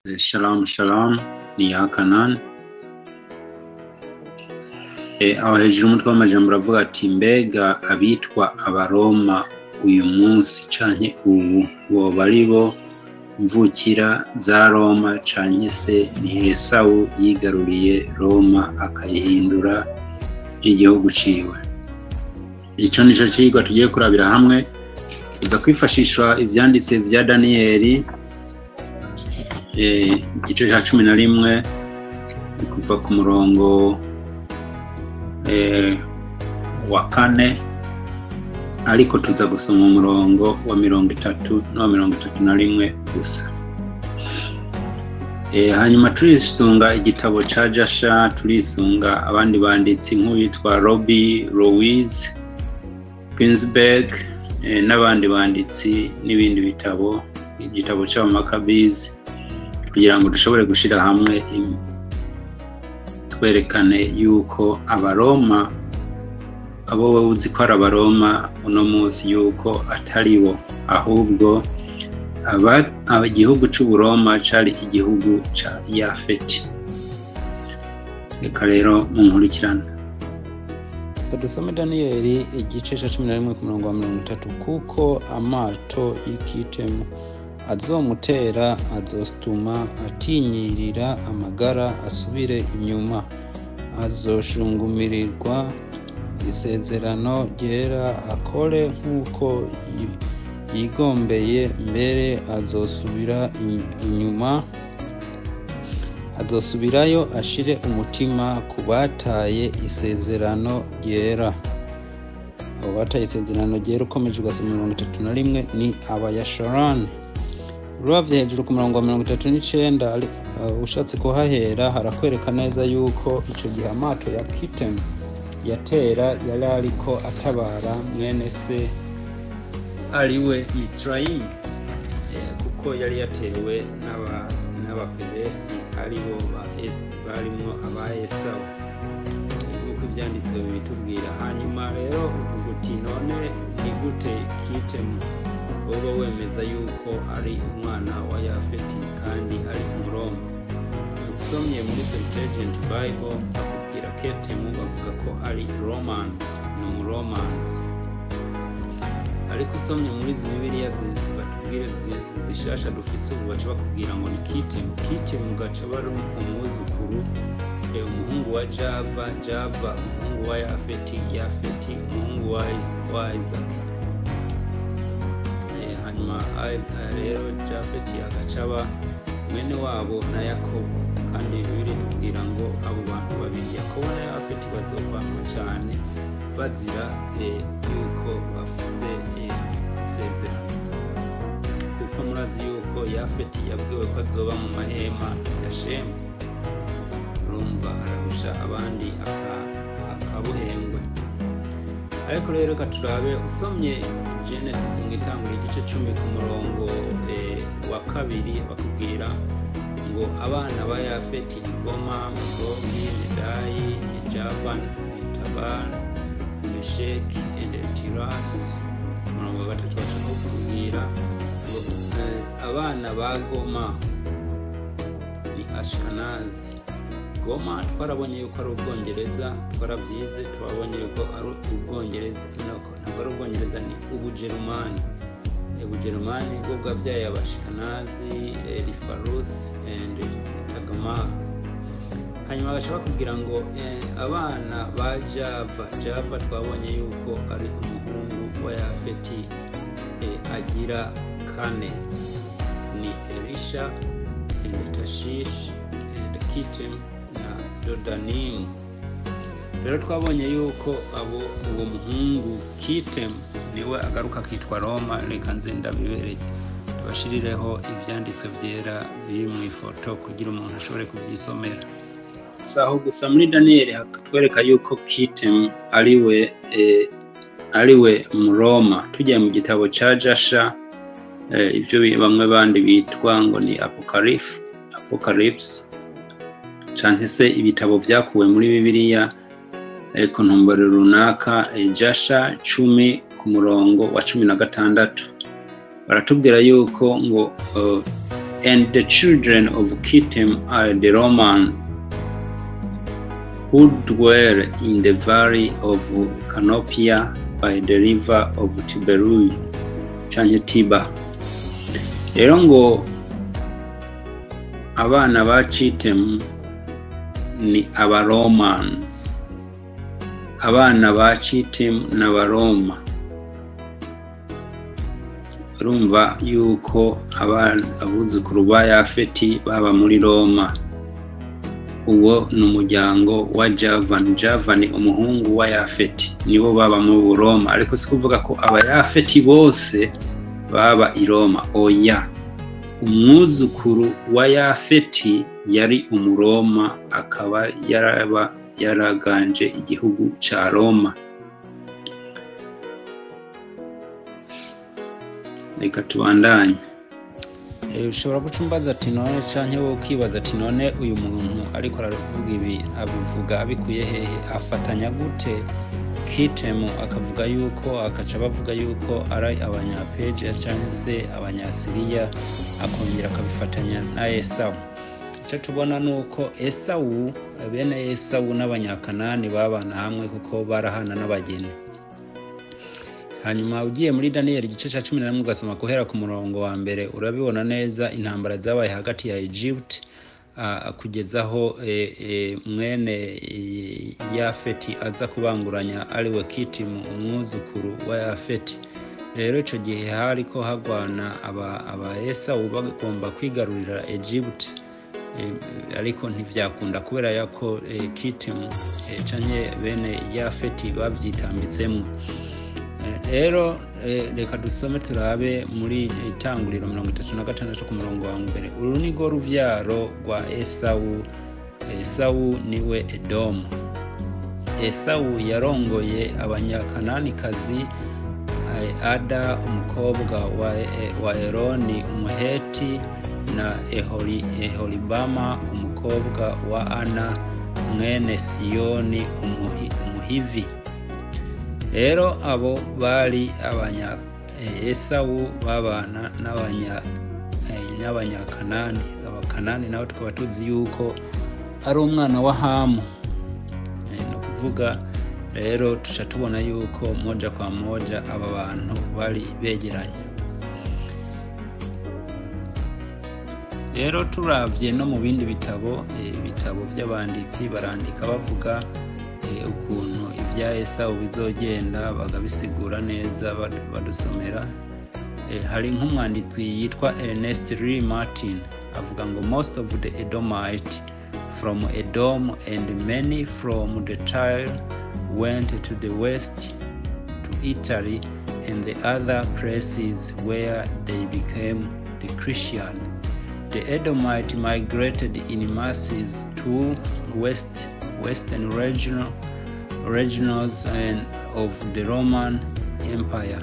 Shalom shalom, ni Yakanani. Aho hejuru umutwe w'amajambo uravuga ati mbega abitwa abaroma uyu munsi canke ubu boba ari bo mvukira za Roma canke se ni Esawu yigaruriye Roma akayihindura igihugu ciwe. Ico nico cigwa tugiye kurabira hamwe, tuza kwifashisha ivyanditse vya Daniyeli igice ca 11 kuva ku murongo wa 4, ariko tuza gusoma umurongo wa 30 no 31 gusa. Hanyuma turisunga igitabo ca Jasha, turisunga abandi banditsi nk'uwitwa Robbie Louise Ginsberg n'abandi banditsi n'ibindi bitabo, igitabo c'Abamakabizi, kugira ngo dushobore gushira hamwe twerekane yuko abaroma abo wowe uzi ko ari abaroma uno munsi yuko atari bo, ahubwo igihugu c'Uburoma cari igihugu ca Yafeti. Reka rero munkurikirane. Dusome Daniyeli igice ca 11 ku murongo wa 30, kuko amato y'ikitemu azomutera azostuma atinyirira amagara asubire inyuma, azoshungumirirwa isezerano ryera akore nk'uko yigombeye, mbere azosubira inyuma, azosubirayo ashire umutima ku bataye isezerano ryera. Abo bataye isezerano ryera ukomeje ugasoma 31 ni abayasharani. Uravye hejuru ku murongo wa 39 ushatse kuhahera harakwereka neza yuko ico gihe amato ya Kitemu yatera yari ariko atabara mwene se ariwe Mitsrayimu, kuko yari yatewe n'abaperesi aribo barimwo aba Esawu, nk'uko ivyanditswe bibitubwira. Hanyuma rero uvuga uti none ni gute Kitemu woba wemeza yuko ari umwana wa Yafeti kandi ari umuroma? Usomye muri Septuagint Bible bakubwira Ketemu, bavuga ko ari Romans, ni umuromans. Ariko usomye muri izi Bibiliya batubwira zishasha dufise ubu, baca bakubwira ngo ni Kitemu. Kitemu gaca bari umwuzukuru, umuhungu wa Java, Java umuhungu wa Yafeti, Yafeti umuhungu wa Isaac. Hanyuma rero Jafeti agacaba mwene wabo na Yakobo, kandi Bibiliya itubwira ngo abo bantu babiri Yakobo na Yafeti bazokwama cyane bazira yuko bafise isezerano, kuko murazi yuko Yafeti yabwiwe ko azoba mu mahema ya Shemu, urumva ararusha abandi akabuhengwe. Ariko rero katurabe usomye Genesis mu itanguriro igice 10 ku murongo wa 2, bakubwira ngo abana ba Yafeti ni Goma, Magogi, Medayi, Javan, Tabal, Mesheki and Tiras. Umurongo wa 3 bashaka kukubwira ngo abana ba Goma ni Ashkenazi. Goma twarabonye yuko ari Ubwongereza, twarabyize twabonye yuko ari Ubwongereza, ntabwo ari Ubwongereza, ni Ubujerumani. Ubujerumani bwo bwavyaye Abashikenazi, Rifaruth and Tagamar. Hanyuma bashaka kugira ngo abana ba Java, Java twabonye yuko ari umuhungu wa Yafeti, agira 4 ni Elisha and Tashish and Kittim na Dodanimu. Rero twabonye yuko abo uwo muhungu Kittim niwe agaruka akitwa Roma. Reka nze ndabibereke, tubashirireho ivyanditswe vyera biri mu ifoto kugira umuntu ashobore kuvyisomera. Saho gusa muri Daniyeli hakatwereka yuko Kittim ariwe Muroma. Tugiye mu gitabo ca Jasha, ivyo bamwe bandi bitwa ngo ni Apocalypse canke se ibitabo vyakuwe muri Bibiliya ku ntumbero runaka, Jasha 10 ku murongo wa 16 baratubwira yuko ngo And the children of Kittim are the Roman who dwell in the valley of Canopia by the river of Tiberu canke Tiba. Rero ngo abana ba Chittim ni Abaromans, abana ba Chittim n'Abaroma. Urumva yuko abuzukuru ba Yafeti baba muri Roma. Uwo ni umuryango wa Javani. Javani umuhungu wa Yafeti, nibo baba mu Roma. Ariko si kuvuga ko Abayafeti bose baba i Roma, oya. Umwuzukuru wa Yafeti yari Umuroma, akaba yaraba yaraganje igihugu ca Roma. Reka tubandanye. Ushobora guca umbaza ati none, canke wowe ukibaza ati none uyu muntu ariko aravuga ibi abivuga abikuye hehe? Afatanya gute Kitemu akavuga yuko, akaca bavuga yuko ari Abanyapeje canke se Abanyasiriya, akongera akabifatanya na Esawu? Icyo tubona ni uko Esawu, bene Esawu n'Abanyakanani babana hamwe kuko barahana n'abageni. Hanyuma ugiye muri Daniyeli igice cya 11 ugasoma guhera ku murongo wa mbere, urabibona neza intambara zabaye hagati ya Egypt kugeza aho mwene Yafeti aza kubanguranya, ariwe Kitimu umwuzukuru wa Yafeti. Rero ico gihe hariko hagwana aba Esawu bagomba kwigarurira Egypt, ariko ntivyakunda kubera yako Kitimu canke bene Yafeti bavyitambitsemwo. Rero reka dusome turabe muri Itanguriro 36 ku murongo wa mbere. Uru ni rwo ruvyaro rwa Esawu. Esawu niwe Edomu. Esawu yarongoye Abanyakananikazi, Ada umukobwa wa Eloni Umuheti, na Eholibama umukobwa wa Ana mwene Siyoni Umuhivi. Rero abo bari abanya Esawu babana n'Abanyakanani. Abakanani nabo tukaba tuzi yuko ari umwana wa Hamu. Ni ukuvuga rero tuca tubona yuko moja kwa moja aba bantu bari begeranye. Rero turavye no mu bindi bitabo, ibitabo vy'abanditsi barandika bavuga ukuntu ivya Esawu bizogenda, bakabisigura neza badusomera. Hari nk'umwanditsi yitwa Ernest Lee Martin avuga ngo most of the Edomite from Edom and many from the Tyre went to the west to Italy and the other places where they became the Christian. The Edomite migrated in masses to western regions and of the Roman Empire.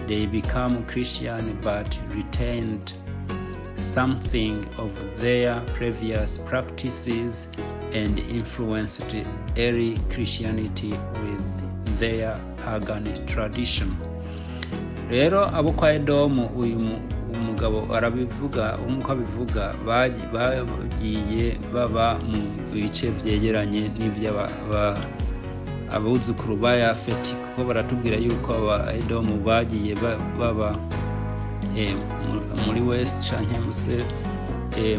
They became Christian but retained something of their previous practices and influenced early Christianity with their pagan tradition. Rero abo kwa Edomu, uyu umugabo arabivuga nk'uko abivuga, bagiye baba mu bice vyegeranye abuzukuru ba Yafeti, kuko baratubwira yuko aba Edomu bagiye baba muri west canke muse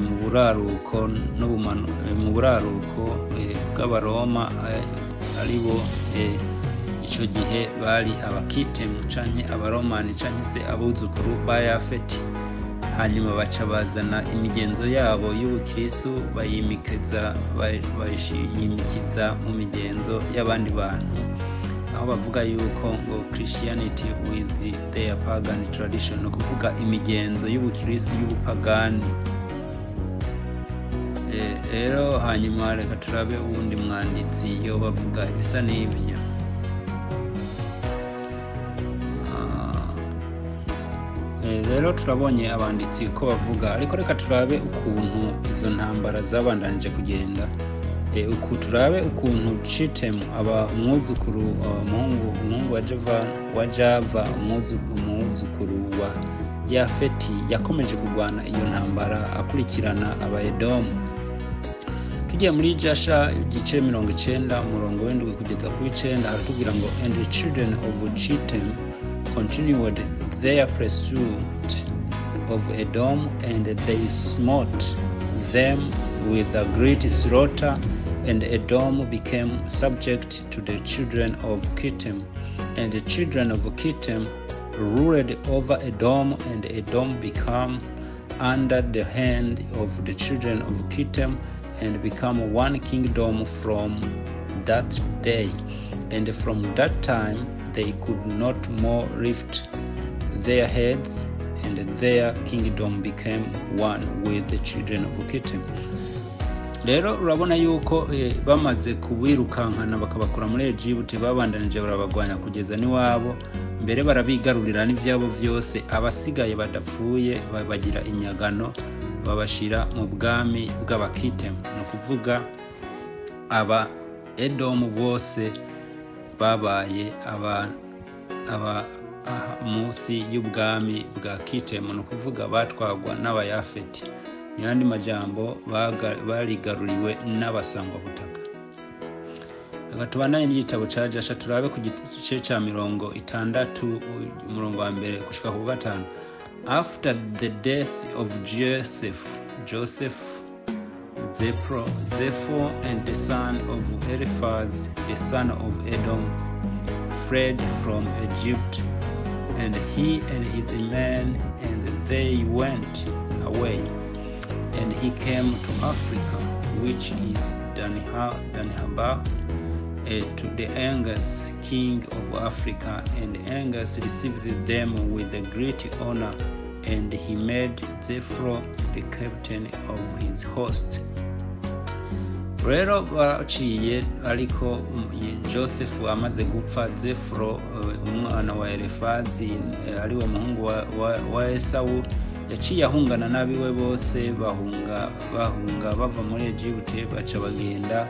mu buraruko mu buraruko bw'Abaroma, aribo ico gihe bari Abakitemu canke Abaromani canke se abuzukuru ba Yafeti. Hanyuma baca bazana imigenzo yabo y'ubukristu, bayimikiza mu migenzo y'abandi bantu, aho bavuga yuko ngo Christianity with their pagan tradition, no kuvuga imigenzo y'ubukristu y'ubupagani. Rero hanyuma reka turabe uwundi mwanditsi yo bavuga ibisa n'ivyo. Rero turabonye abanditsi ko bavuga, ariko reka turabe ukuntu izo ntambara zabandanije kugenda. Uku turabe ukuntu Chitemu aba umwuzukuru, umuhungu wa Java, umwuzukuru wa Yafeti yakomeje kurwana iyo ntambara akurikirana Abaedomu. Tugiye muri Jasha igice 90, umurongo w'7 kugeza ku 9, haratubwira ngo: "And the children of Chittim continued their pursuit of Edom, and they smote them with a great slaughter, and Edom became subject to the children of Kittim, and the children of Kittim ruled over Edom, and Edom became under the hand of the children of Kittim and become one kingdom from that day. And from that time they could not more lift their heads, and their kingdom became one with the children of Kittim." Rero urabona yuko bamaze kubirukankana bakabakura muri Egibuti, babandanije barabagwanya kugeza n'iwabo, mbere barabigarurira n'ivyabo vyose. Abasigaye badapfuye babagira inyagano, babashira mu bwami bw'Abakitemu. Ni ukuvuga aba Edomu bose babaye aba munsi y'ubwami bwa Kitemu, ni ukuvuga batwagwa n'Abayafeti. Mu yandi majambo, barigaruriwe n'abasangwabutaka. Reka tubandanye n'igitabo ca Jasha, turabe ku gice ca 60, umurongo wa 1 gushika ku 5. "After the death of Joseph, Zepho and the son of Eliphaz, the son of Edom, fled from Egypt, and he and his men, and they went away. And he came to Africa, which is Dinhabah, to the Angus, king of Africa. And Angus received them with a great honor, and he made Zephro the captain of his host." Rero baciye, ariko Joseph amaze gupfa, Zefro, umwana wa Elefazi, ariwe muhungu wa Esawu, yaciye ahungana n'abiwe bose, bahunga bava muri Egibuti, baca bagenda.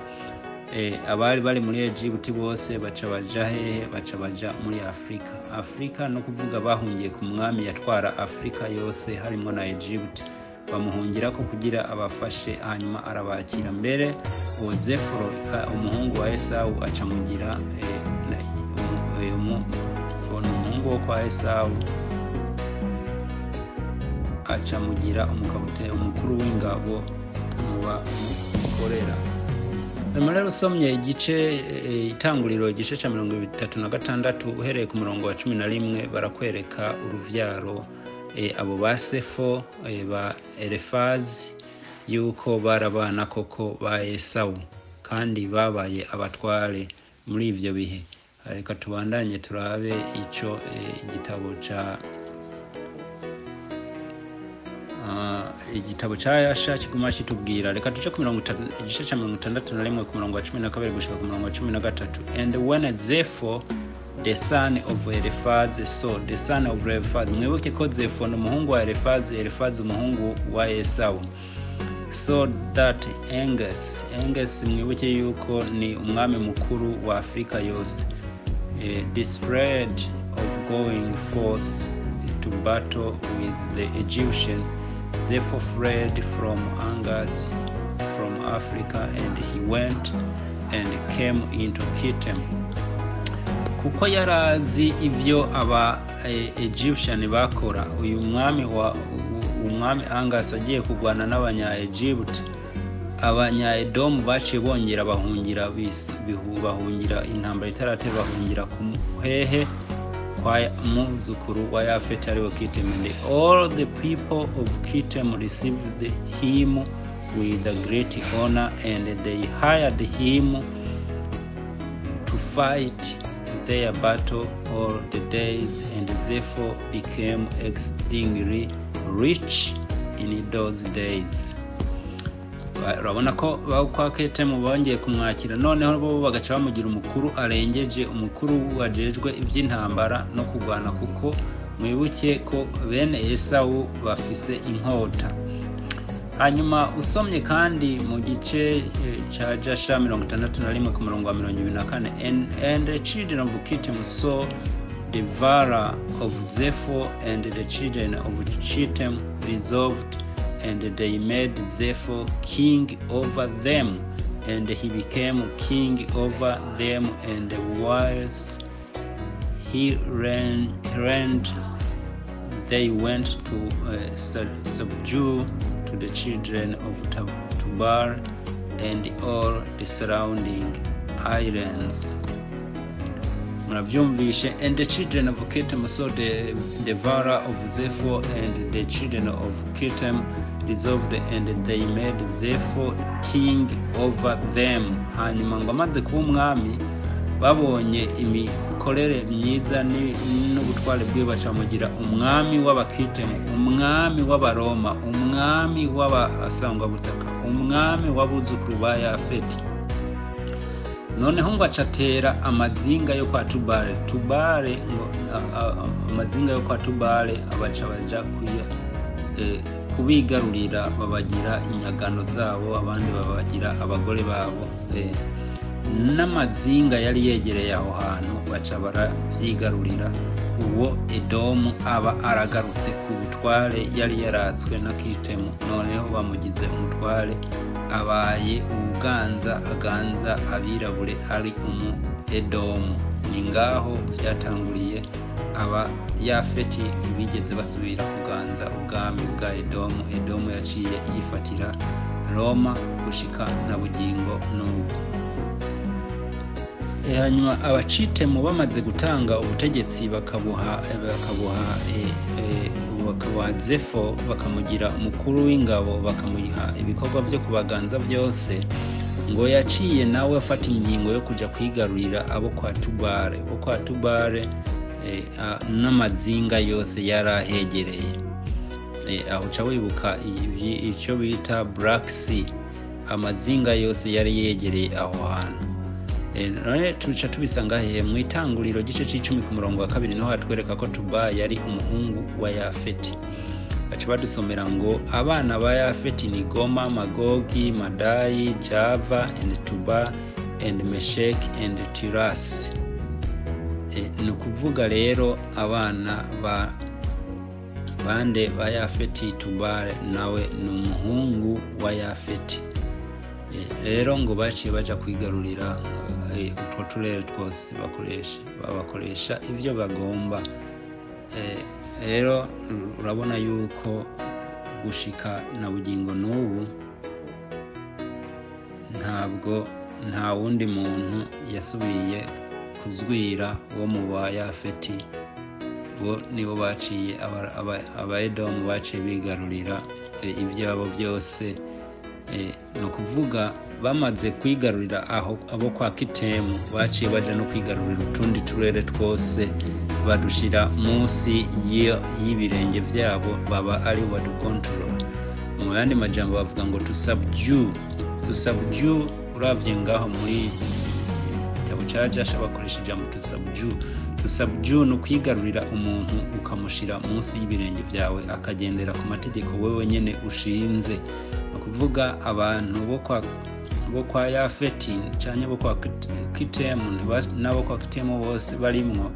Abari bari muri Egibuti bose baca baja hehe? Baca baja muri Afurika. Afurika no kuvuga bahungiye ku mwami yatwara Afurika yose harimo na Egibuti, bamuhungira ko kugira abafashe, hanyuma arabakira. Mbere uwo Zefuro, umuhungu wa Esawu, acamugira uwo ni umuhungu wo kwa Esawu, acamugira umukabute, umukuru w'ingabo mu bamukorera. Hanyuma rero usomye igice Itanguriro igice cya 36, uhereye ku murongo wa 11, barakwereka uruvyaro abo ba Sefo, ba Elefazi, yuko barabana koko ba Esawu kandi babaye abatware muri ivyo bihe. Reka tubandanye turabe ico igitabo ca Yasha kiguma kitubwira. Reka tuce ku igice ca 61, ku murongo wa 12 gushika ku murongo wa 13. "And when Zepho, the son of Eliphaz, saw," the son of Eliphaz, mwibuke ko Zepho ni umuhungu wa Eliphaz, Eliphaz umuhungu wa Esawu, "saw that Angus," Angus mwibuke yuko ni umwami mukuru wa Afurika yose, "despaired of going forth to battle with the Egyptian, Zepho fled from Angus from Africa, and he went and came into Kittim." Kuko yarazi ibyo aba Egyptian bakora, uyu mwami wa umwami Angus agiye kurwana n'abanya Egypt, abanya Edomu baciye bongera bahungira, bahungira intambara itaratera, bahungira ku hehe? Kwa muzukuru wa Yafeti, ariwe Kittim. "And all the people of Kittim received him with a great honor, and they hired him to fight their battle all the days, and Zepho became exceedingly rich in those days." Urabona ko kwa Ketemu bongeye kumwakira, noneho bo bagaca bamugira umukuru arengeje, umukuru wajejwe iby'intambara no kurwana, kuko mwibuke ko bene Esawu bafise inkota. Hanyuma usomye kandi mu gice ca Jasha 61, ku murongo wa 24: And the children of Kittim saw The valor of Zepho and the children of Chittim resolved, and they made Zepho king over them, and he became king over them. And whilst he reigned, they went to subdue to the children of Tubal and all the surrounding islands. Muravyumvishe. And the children of Kittim saw the valor of Zepho, and the children of Kittim resolved, and they made Zepho king over them. Hanyuma ngo amaze kuba umwami, babonye imikorere myiza n'ubutware bwe, bacamugira umwami w'Abakitemu, umwami w'Abaroma, umwami w'Abasangwabutaka, umwami w'abuzukuru ba Yafeti. Noneho ngo acatera amazinga yo kwa Tubale. Tubale ngo amazinga yo kwa Tubale abaca baja kubigarurira, babagira inyagano zabo, abandi babagira abagore babo, n'amazinga yari yegereye aho hantu baca baravyigarurira. Uwo Edomu aba aragarutse ku butware yari yaratswe na Kitemu. Noneho bamugize umutware, abaye ubuganza, aganza abirabure, ari umu Edomu. Ni ngaho vyatanguriye. Aba Yafeti ntibigeze basubira kuganza ubwami bwa Edomu. Edomu yaciye yifatira Roma gushika na bugingo n'ubu. Hanyuma Abacitemu bamaze gutanga ubutegetsi, bakabuha Zefo, bakamugira umukuru w'ingabo, bakamuha ibikorwa vyo kubaganza vyose, ngo yaciye nawe afata ingingo yo kuja kwigarurira abo kwa Tubale, abo kwa Tubale n'amazinga yose yarahegereye. Aho uca wibuka icyo bita Black Sea, amazinga yose yari yegereye aho hantu. None tuca tubisanga hehe? Mu Itanguriro gice c'icumi ku murongo wa kabiri, niho hatwereka ko Tuba yari umuhungu wa Yafeti. Baca badusomera ngo abana ba Yafeti ni Goma, Magogi, Madayi, Java and Tuba and Meshek and Tirasi. Ni ukuvuga rero abana ba bande? Ba Yafeti. Tubale nawe ni umuhungu wa Yafeti. Rero ngo baciye baja kwigarurira utwo turere twose, bakoresha babakoresha ivyo bagomba. Rero urabona yuko gushika na bugingo n'ubu ntabwo nta wundi muntu yasubiye kuzwira wo mu ba Yafeti. Bo nibo baciye Abaedomu baciye bigarurira ivyabo byose. Ni ukuvuga bamaze kwigarurira aho abo kwa Kitemu, baciye baja no kwigarurira utundi turere twose, badushira munsi y'ibirenge vyabo, baba ari badukontorora. Mu yandi majambo bavuga ngo to subdue, to subdue. Uravye ngaho muri igitabo ca Jasha bakoresha ijambo to subdue. To subdue ni ukwigarurira umuntu, ukamushira munsi y'ibirenge vyawe, akagendera ku mategeko wewe nyene ushinze. Ni ukuvuga abantu bo kwa Yafeti canke bo kwa Kitemu, n'abo kwa Kitemu bose barimwo,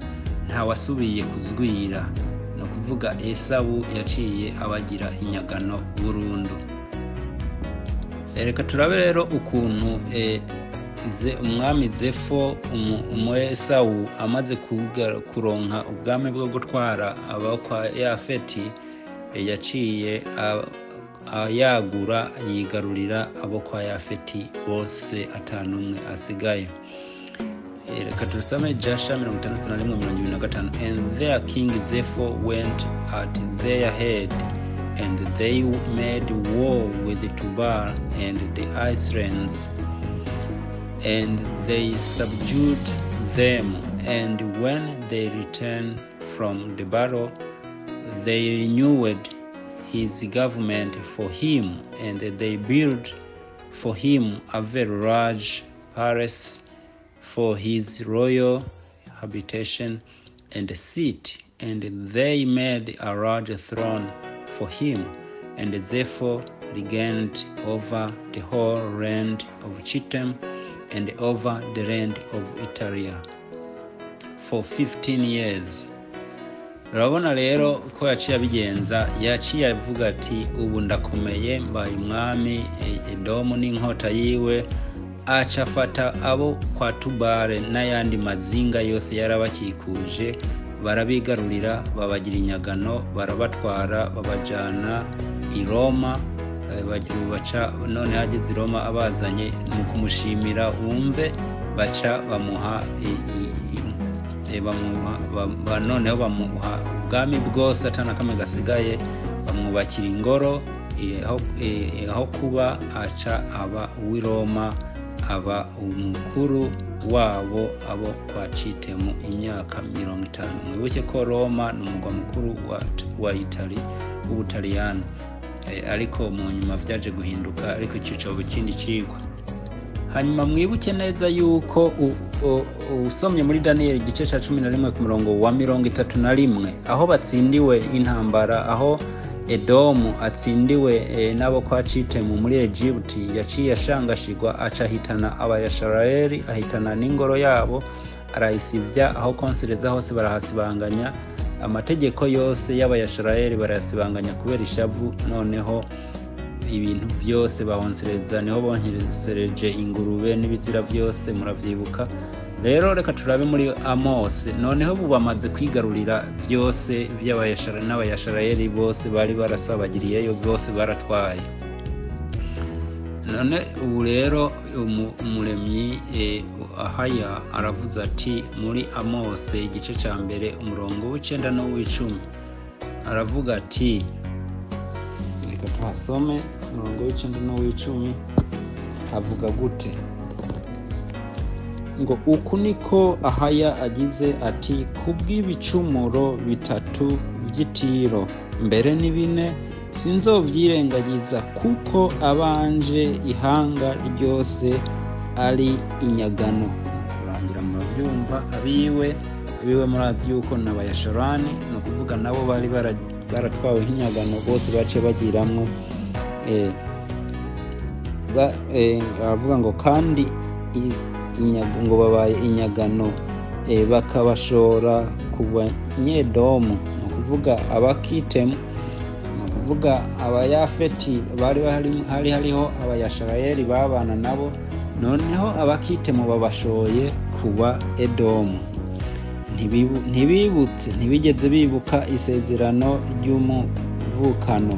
ntawasubiye kuzwira. Ni ukuvuga Esawu yaciye abagira inyagano burundu. Reka turabe rero ukuntu umwami Zefo, umu Esawu, amaze kuronka ubwami bwo gutwara abo kwa Yafeti, yaciye yagura, yigarurira abo kwa Yafeti bose, atanumwe asigaye. Reka tusome Jasha 61:25. And their king Zepho went at their head, and they made war with Tubal and the Islands, and they subdued them. And when they returned from the battle, they renewed his government for him, and they built for him a very large palace for his royal habitation and seat, and they made a large throne for him. And Zepho reigned over the whole land of Chittim and over the land of Italia. for 15 years. Urabona rero ko yaciye abigenza, yaciye avuga ati ubu ndakomeye, mbaye umwami. Edomu n'inkota yiwe, aca afata abo kwa Tubale n'ayandi mazinga yose yarabakikuje, barabigarurira, babagira inyagano, barabatwara, babajana i Roma. Baca none hageze i Roma, abazanye mu kumushimira, wumve, baca bamuha bamuha noneho bamuha ubwami bwose atana kamwe gasigaye, bamwubakira ingoro aho kuba, aca aba uw'i Roma, aba umukuru wabo abo kwa Citemu imyaka 50. Mwibuke ko Roma ni umugwa mukuru wa Itali, w'Ubutaliyano, ariko mu nyuma vyaje guhinduka, ariko ico coba ikindi cigwa. Hanyuma mwibuke neza yuko usomye muri Daniyeli igice ca 11 ku murongo wa 31, aho batsindiwe intambara, aho Edomu atsindiwe n'abo kwa Citemu muri Egiputi, yaciye ashangashirwa, aca ahitana Abayasharayeli, ahitana n'ingoro yabo, arayisivya, aho konsereza hose barahasibanganya, amategeko yose y'Abayasharayeli barayasibanganya kubera ishavu. Noneho ibintu byose bahonsereza, niho bonsereje ingurube n'ibizira byose, muravyibuka. Rero reka turabe muri Amose. Noneho ubu bamaze kwigarurira byose by'Abayashara n'Abayasharayeli bose bari barasabagiriyeyo, bose baratwaye. None ubu rero umuremyi Ahaya aravuze ati muri Amose igice ca 1 umurongo w'9 n'uw'icumi, aravuga ati, reka tuhasome umurongo w'9 n'uw'icumi, havuga gute? Ngo uku niko Ahaya agize ati kubw'ibicumuro bitatu vy'Itiro, mbere ni 4, sinzovyirengagiza, kuko abanje ihanga ryose ari inyagano. Kurangira muravyumva, abiwe murazi yuko n'Abayasharani, ni ukuvuga nabo bari baratwawe nk'inyagano, bose baciye bagiramwo. Aravuga ngo kandi ngo babaye inyagano, bakabashora ku Banyedomu, ni ukuvuga Abakitemu, ni ukuvuga Abayafeti bari hari hariho Abayasharayeli babana nabo, noneho Abakitemu babashoye kuba Edomu. Ntibibutse, ntibigeze bibuka isezerano ry'umuvukano.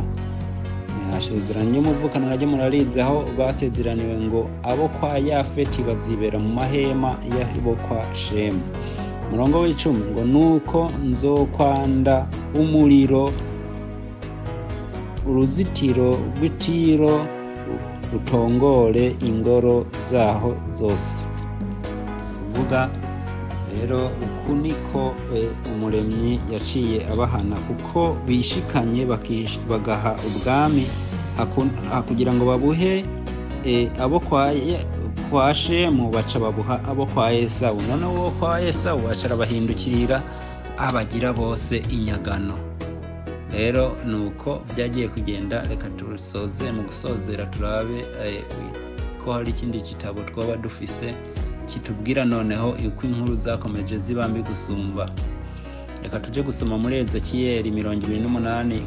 Isezerano ry'umuvukano naryo murarizi, aho basezeraniwe ngo abo kwa Yafeti bazibera mu mahema y'abo kwa Shemu. Umurongo w'10 ngo nuko nzokwanda umuriro uruzitiro rw'Itiro rutongore ingoro zaho zose. Kuvuga rero uku niko umuremyi yaciye abahana, kuko bishikanye bagaha ubwami kugira ngo babuhe abo kwa Shemu, baca babuha abo kwa Esawu. None uwo kwa Esawu aca arabahindukirira, abagira bose inyagano. Rero nuko vyagiye kugenda. Reka tusoze, mu gusozera turabe ko hari ikindi gitabo twaba dufise kitubwira noneho uko inkuru zakomeje ziba mbi gusumba. Reka tuje gusoma muri Ezekiyeli 28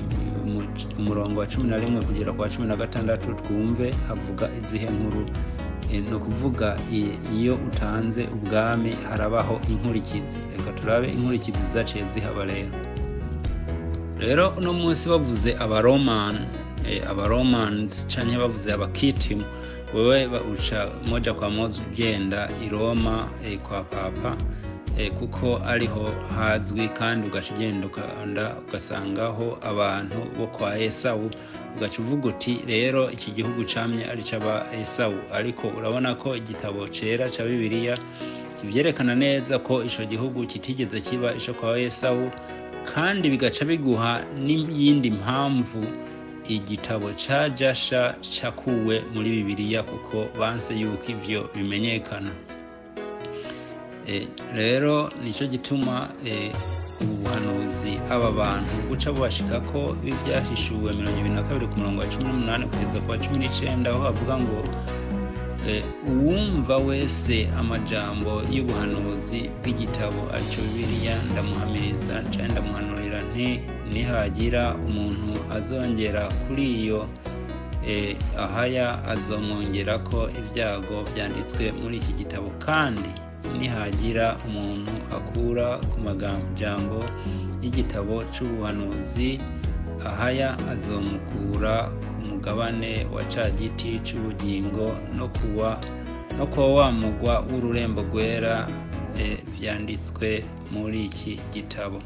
umurongo wa 11 kugera kwa 16, twumve havuga izihe nkuru. No kuvuga iyo utanze ubwami harabaho inkurikizi. Reka turabe inkurikizi zaciye zihaba. Rero uno munsi bavuze Abaromans canke bavuze Abakitimu, wewe uca moja kwa moja ugenda i Roma kwa Papa, kuko ariho hazwi, kandi ugaca ugenda ugasangaho abantu bo kwa Esawu, ugaca uvuga uti rero iki gihugu camye ari c'aba Esawu. Ariko urabona ko igitabo cera ca Bibiliya kivyerekana neza ko ico gihugu kitigeze kiba ico kwa Esawu, kandi bigaca biguha n'iyindi mpamvu igitabo ca Jasha cakuwe muri Bibiliya, kuko banse yuko ivyo bimenyekana. Rero nico gituma ubuhanuzi aba bantu buca bubashika ko bivyahishuwe 22 ku murongo wa 18 kugeza ku wa 19, aho havuga ngo Uwumva wese amajambo y'ubuhanuzi bw'igitabo, aricyo Bibiliya, ndamuhamiriza canke ndamuhanurira nti: nihagira umuntu azongera kuri iyo, ahaya azomwongera ko ibyago byanditswe muri iki gitabo, kandi nihagira umuntu akura ku majambo y'igitabo c'ubuhanuzi, ahaya azomukura ku mugabane wa ca giti c'ubugingo no kuwa wa mugwa w'ururembo rwera, vyanditswe muri iki gitabo.